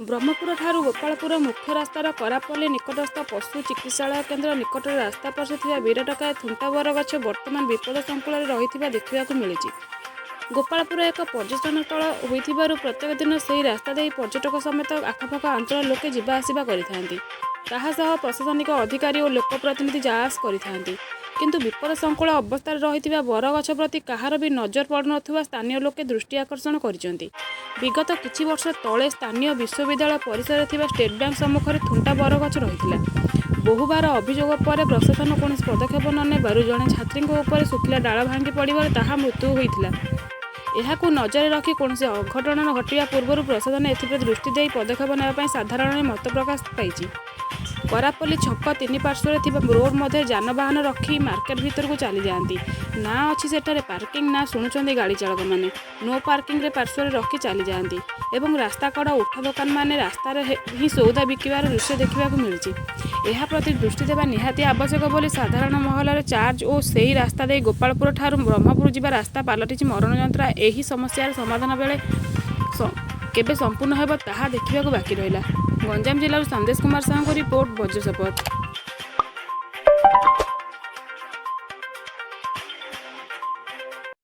ବ୍ରହ୍ମପୁର ଠାରୁ ଗୋପାଳପୁର ମୁଖ୍ୟ ରାସ୍ତାର କରାପଲ୍ଲୀ ନିକଟସ୍ଥ ପଶୁ ଚିକିତ୍ସାଳୟ କେନ୍ଦ୍ର ନିକଟରେ ରାସ୍ତା ପାର୍ଶ୍ୱରେ ଥିବା ବିରାଟକାୟ ଥୁଣ୍ଟା ବରଗଛ ବର୍ତ୍ତମାନ ବିପଦ ସଂକୁଳରେ ରହିଥିବା ଦେଖିବାକୁ ମିଳିଛି। ଗୋପାଳପୁର ଏକ ପର୍ଯ୍ୟଟନସ୍ଥଳ ହୋଇଥିବାରୁ ପ୍ରତ୍ୟେକ ଦିନ ସେହି ରାସ୍ତା ଦେଇ ପର୍ଯ୍ୟଟକ ସମେତ ଆଖପାଖ ଅଞ୍ଚଳର ଲୋକେ ଯିବା ଆସିବା କରିଥାନ୍ତି। ତାହା ସହ ପ୍ରଶାସନିକ ଅଧିକାରୀ ଓ ଲୋକପ୍ରତିନିଧି ଯାଆସ କରିଥାନ୍ତି। କିନ୍ତୁ ବିପଦ ସଂକୁଳ ଅବସ୍ଥାରେ ରହିଥିବା ବରଗଛ ପ୍ରତି କାହାର ବି ନଜର ପଡ଼ୁନଥିବା ସ୍ଥାନୀୟ ଲୋକେ ଦୃଷ୍ଟି ଆକର୍ଷଣ କରିଛନ୍ତି। ବିଗତ କିଛି ବର୍ଷ ତଳେ ସ୍ଥାନୀୟ ବିଶ୍ୱବିଦ୍ୟାଳୟ ପରିସରରେ ଥିବା ଷ୍ଟେଟ୍ ବ୍ୟାଙ୍କ ସମ୍ମୁଖରେ ଥୁଣ୍ଟା ବରଗଛ ରହିଥିଲା। ବହୁବାର ଅଭିଯୋଗ ପରେ ପ୍ରଶାସନ କୌଣସି ପଦକ୍ଷେପ ନ ନେବାରୁ ଜଣେ ଛାତ୍ରୀଙ୍କ ଉପରେ ଶୁଖିଲା ଡାଳ ଭାଙ୍ଗି ପଡ଼ିବାରୁ ତାହା ମୃତ୍ୟୁ ହୋଇଥିଲା। ଏହାକୁ ନଜରରେ ରଖି କୌଣସି ଅଘଟଣ ଘଟିବା ପୂର୍ବରୁ ପ୍ରଶାସନ ଏଥିପ୍ରତି ଦୃଷ୍ଟି ଦେଇ ପଦକ୍ଷେପ ନେବା ପାଇଁ ସାଧାରଣରେ ମତ ପ୍ରକାଶ ପାଇଛି। କରାପଲ୍ଲୀ ଛକ ତିନି ପାର୍ଶ୍ୱରେ ଥିବା ରୋଡ୍ ମଧ୍ୟରେ ଯାନବାହନ ରଖି ମାର୍କେଟ ଭିତରକୁ ଚାଲିଯାଆନ୍ତି। ନା ଅଛି ସେଠାରେ ପାର୍କିଂ, ନା ଶୁଣୁଛନ୍ତି ଗାଡ଼ି ଚାଳକମାନେ। ନୋ ପାର୍କିଂରେ ପାର୍ଶ୍ୱରେ ରଖି ଚାଲିଯାଆନ୍ତି ଏବଂ ରାସ୍ତାକଡ଼ ଉଠା ଦୋକାନମାନେ ରାସ୍ତାରେ ହିଁ ସଉଦା ବିକିବାର ଦୃଶ୍ୟ ଦେଖିବାକୁ ମିଳିଛି। ଏହା ପ୍ରତି ଦୃଷ୍ଟି ଦେବା ନିହାତି ଆବଶ୍ୟକ ବୋଲି ସାଧାରଣ ମହଲରେ ଚାର୍ଜ ଓ ସେହି ରାସ୍ତା ଦେଇ ଗୋପାଳପୁର ଠାରୁ ବ୍ରହ୍ମପୁର ଯିବା ରାସ୍ତା ପାଲଟିଛି ମରଣ ଯନ୍ତ୍ରଣା। ଏହି ସମସ୍ୟାର ସମାଧାନ ବେଳେ କେବେ ସମ୍ପୂର୍ଣ୍ଣ ହେବ, ତାହା ଦେଖିବାକୁ ବାକି ରହିଲା। ଗଞ୍ଜାମ ଜିଲ୍ଲାରୁ ସନ୍ଦେଶ କୁମାର ସାହୁଙ୍କ ରିପୋର୍ଟ, ବଜ୍ରଶପଥ।